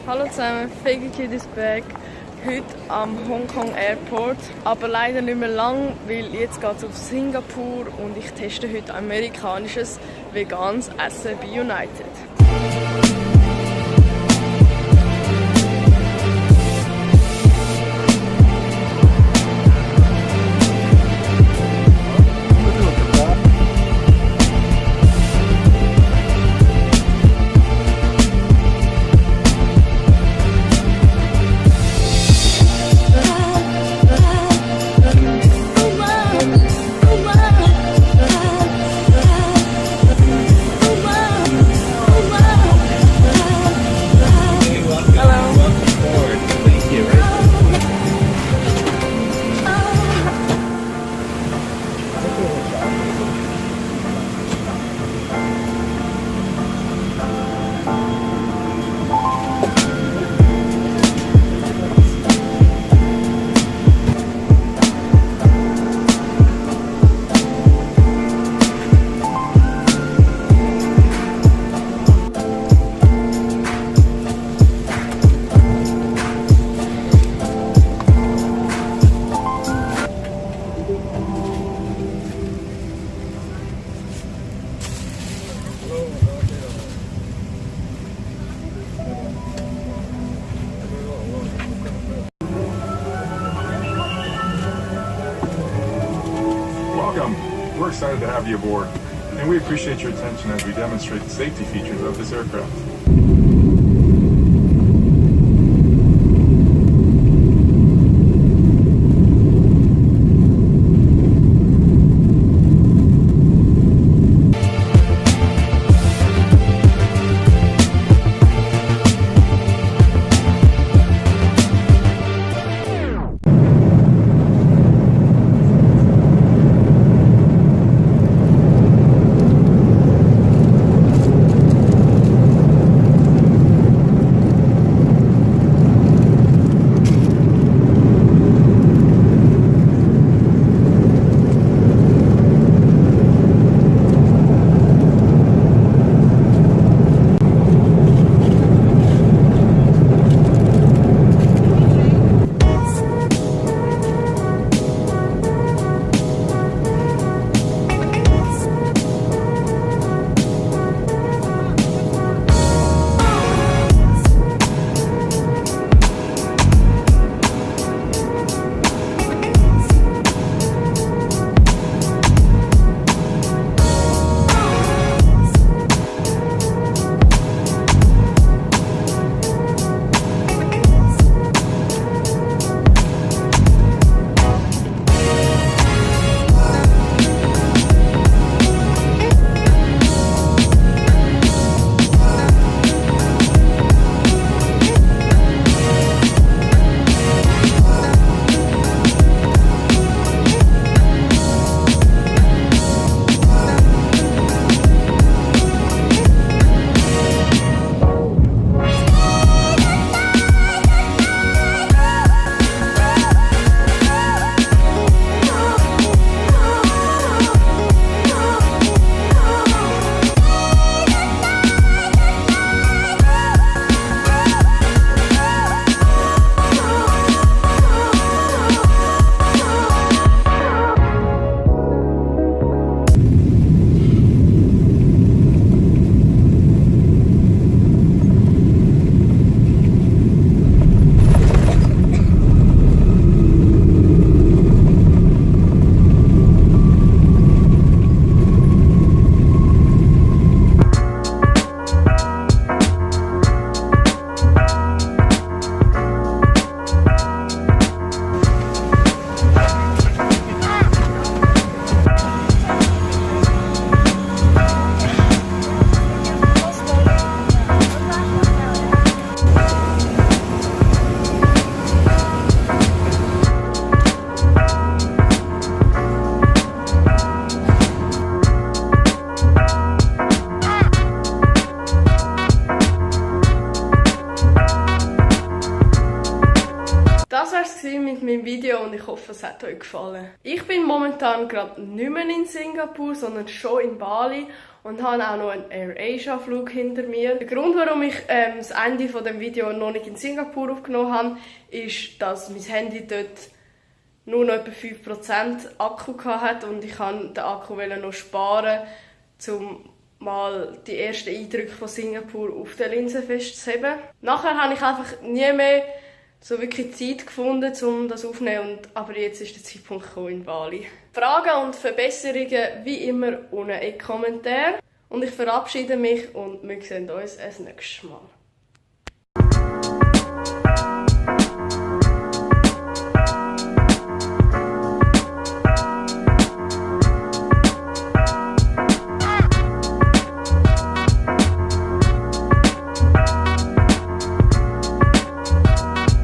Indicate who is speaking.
Speaker 1: Hallo zusammen, Fegi Kid is back. Heute am Hongkong Airport, aber leider nicht mehr lang, weil jetzt geht es auf Singapur und ich teste heute amerikanisches veganes Essen bei United.
Speaker 2: Welcome. We're excited to have you aboard, and we appreciate your attention as we demonstrate the safety features of this aircraft. Das war es mit meinem Video und ich hoffe, es hat euch gefallen. Ich bin momentan gerade nicht mehr in Singapur, sondern schon in Bali
Speaker 1: und habe auch noch einen AirAsia-Flug hinter mir. Der Grund, warum ich das Ende von dem Video noch nicht in Singapur aufgenommen habe, ist, dass mein Handy dort nur noch etwa 5% Akku hatte und ich wollte den Akku noch sparen, um mal die ersten Eindrücke von Singapur auf der Linse festzuheben. Nachher habe ich einfach nie mehr so wirklich Zeit gefunden, um das aufzunehmen, aber jetzt ist der Zeitpunkt gekommen in Bali. Fragen und Verbesserungen wie immer unten in den Kommentaren. Und ich verabschiede mich und wir sehen uns das nächste Mal.